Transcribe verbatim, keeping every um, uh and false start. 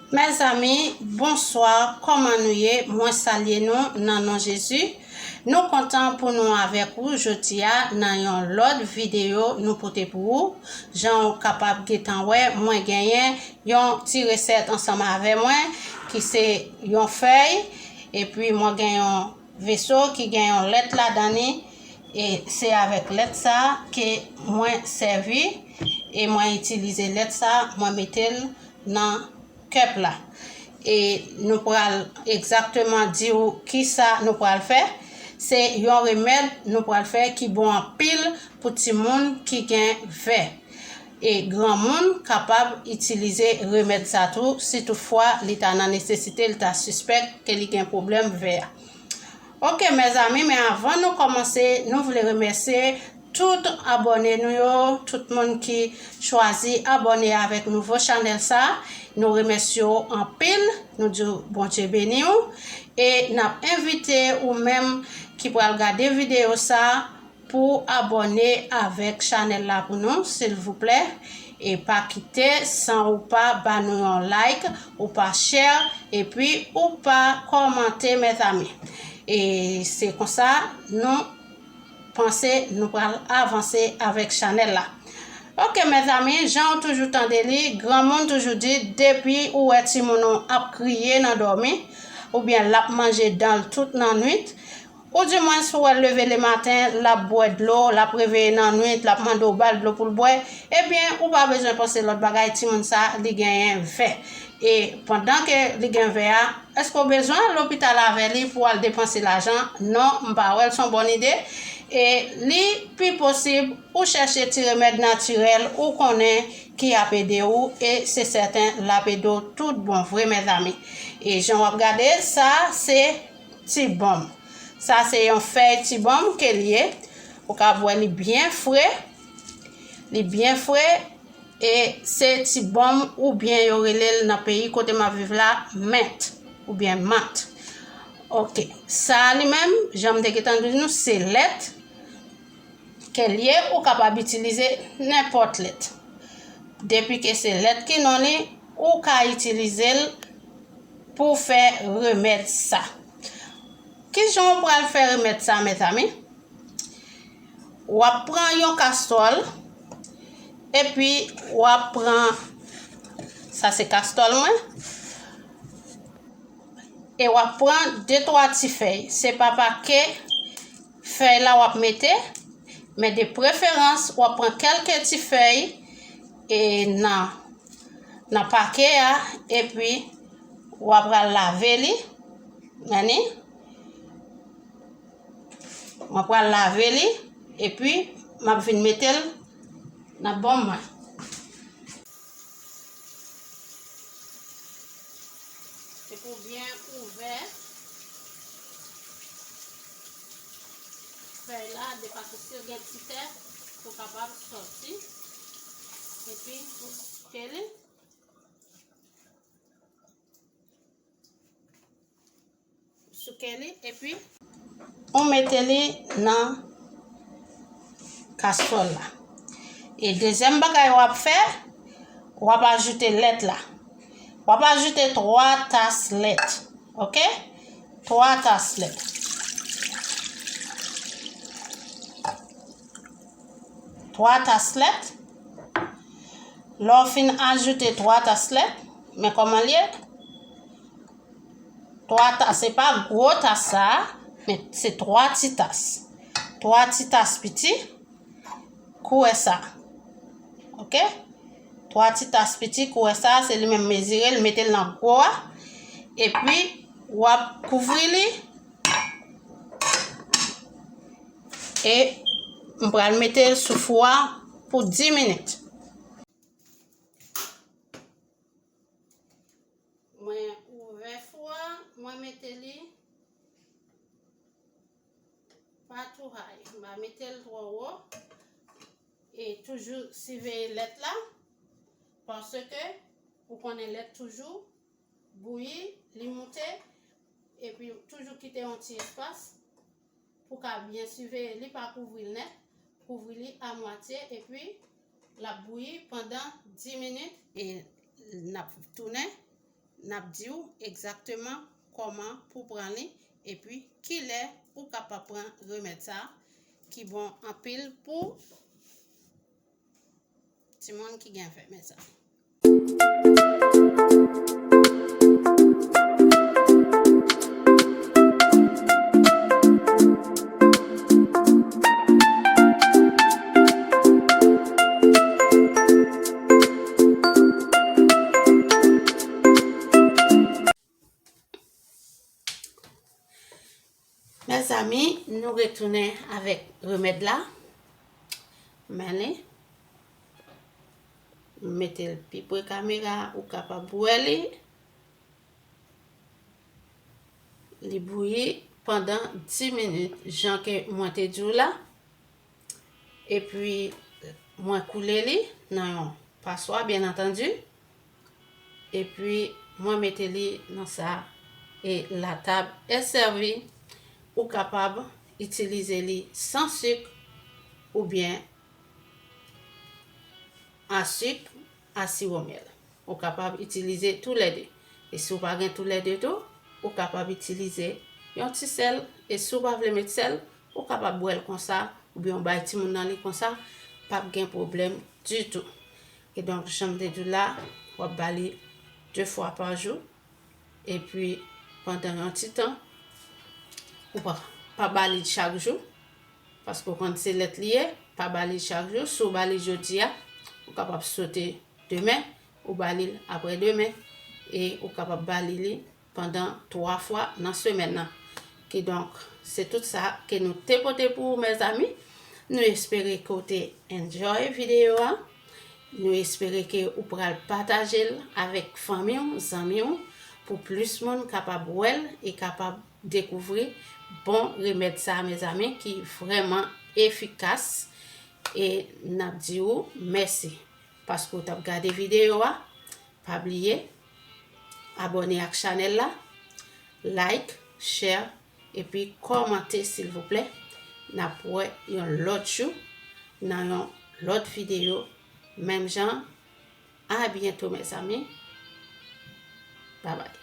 Mezanmi, bonswa, kòman nou ye? Mwen salye nou nan non Jezi. Nou kontan pou nou avèk ou jodi a nan yon lòt videyo nou pote pou ou. Jan ou kapab gentan wè, mwen genyen yon ti resèt ansanm avè mwen ki se yon fèy, epi mwen gen yon veso ki gen yon lèt ladan li, e se avèk lèt sa ke mwen sèvi, e mwen itilize lèt sa, mwen mete l nan kèp la. E nou pral egzakteman di w kisa nou pral fè. Se yon remèd nou pral fè ki bon anpil pou timoun ki gen vè. E granmoun kapab itilize remèd sa tou, si toutfwa li ta nan nesesite, li ta sispèk ke li gen pwoblèm vè a. Ok, mezanmi, men avan nou kòmanse, nou vle remèsye tout abòne nou yo, tout moun ki chwazi abòne avèk nouvo chanèl sa. Nou remèsye w anpil, nou di w Bondye beni w. E n ap envite ou menm ki pral gade videyo sa pou abòne avèk chanèl la pou nou, silvouplè. E pa kite san ou pa ba nou yon like, ou pa share, epi ou pa kòmante, mezanmi. E se konsa nou panse nou pral avanse avèk chanèl la. Ok, mezanmi, jan ou toujou tande li, granmoun toujou di, depi ou wè timoun ou ap kriye nan dòmi, oubyen l ap manje dan l tout nan nwit, oudimwens ou wè l leve lematen, l ap bwè dlo, l ap reveye nan nwit, l ap mande w ba l dlo pou l bwè, ebyen, ou pa bezwen panse lòt bagay, timoun sa, li genyen vè. E pandan ke li gen vè a, èske w bezwen al lopital avè li pou w al depanse lajan? Non, m pa wè l se yon bòn ide. E li pi posib ou chèche ti remèd natirèl ou konnen ki ap ede w, e se sèten l ap ede w tout bon vre, mezanmi. E jan w ap gade, sa se ti bonm. Sa se yon fèy ti bonm ke l ye. Ou ka wè li byen fre. Li byen fre. E se ti bonm oubyen yo rele l nan peyi kote m ap viv la, mint oubyen mant. Ok. Sa a li menm, jan m te gentan di nou, se lèt ke l ye, ou kapab itilize nenpòt lèt. Depi ke se lèt ki non li, ou ka itilize l pou fè remèd sa. Kijan w pral fè remèd sa, mezanmi? W ap pran yon kastòl, epi w ap pran, sa se kastòl mwen, e w ap pran de twa ti fèy. Se pa pake fèy la w ap mete, men de preferans, w ap pran kèlke ti fèy e nan, nan pake a, epi w ap pral lave li. Gade. Mwen pral lave li, epi m ap vin mete l nan bonm mwen. Se pou byen ouvè fèy la, de fason si l gen ti tè, pou kapab sòti. Epi, pou souke li. Souke li, epi ou mete li nan kastòl la. E dezyèm bagay w ap fè, w ap ajoute lèt la. W ap ajoute twa tas lèt. Ok? Twa tas lèt. Twa tas lèt. Lè w fin ajoute twa tas lèt, men kòman l ye? Twa tas, se pa gwo tas sa a, men se twa ti tas. Twa ti tas piti, kouvè sa. Ok? Twa ti tas piti, kouvè sa, se li menm mezire l, mete l nan gwo a. Epi, w ap kouvri li. E m pral mete l sou fou a pou dis minit. Mwen ouvè fou a, mwen mete li pa twò high, m pa mete l twò wo. E toujou siveye lèt la, paske ou konnen lèt toujou bouyi, li moute, epi toujou kite yon ti espas pou ka byen siveye li, pa kouvri l nèt, kouvri li amwatye, epi l ap bouyi pandan dis minit. E n ap tounen n ap di w egzakteman kòman pou pran li, epi kilè ou kapab pran remèd sa a, ki bon anpil pou timoun ki gen fèmen sa. Mezanmi, nou retounen avèk remèd la. Men li, m mete l pi pre kamera, ou kapab wè li. Li bouyi pandan dis minit, jan ke mwen te di w la. Epi, mwen koule li nan yon paswa, byen antandi. Epi, mwen mete li nan sa. E la table est servie. Ou kapab itilize li san sik oubyen a sik, a siwo myèl. Ou kapab itilize toulède. E si w pa gen toulède tou, ou kapab itilize yon ti sèl. E si w pa vle met sèl, ou kapab bwè l konsa, oubyen w bay timoun nan li konsa, p ap gen pwoblèm ditou. E donk, jan m te di w la, w ap ba li de fwa pa jou. Epi, pandan yon ti tan, ou pa, pa ba li chak jou, paske w konn se lèt li ye, pa ba li chak jou. Si w ba li jodi a, ou kapab sote demen, ou ba li l aprè demen, e ou kapab ba li li pandan twa fwa nan semèn nan. Kidonk, se tout sa ke nou te pote pou ou, mezanmi. Nou espere ke w te enjoy videyo a. Nou espere ke ou pral pataje l avèk fanmi w, zanmi w, pou plis moun kapab wè l e kapab dekouvri bon remèd sa, mezanmi, ki vrèman efikas. E n ap di w mèsi paske w t ap gade videyo a. Pa bliye abòne ak chanèl la, like, share, epi kòmante, silvouplè. N ap wè yon lòt jou nan yon lòt videyo, menm jan. A byento, mezanmi. Babay.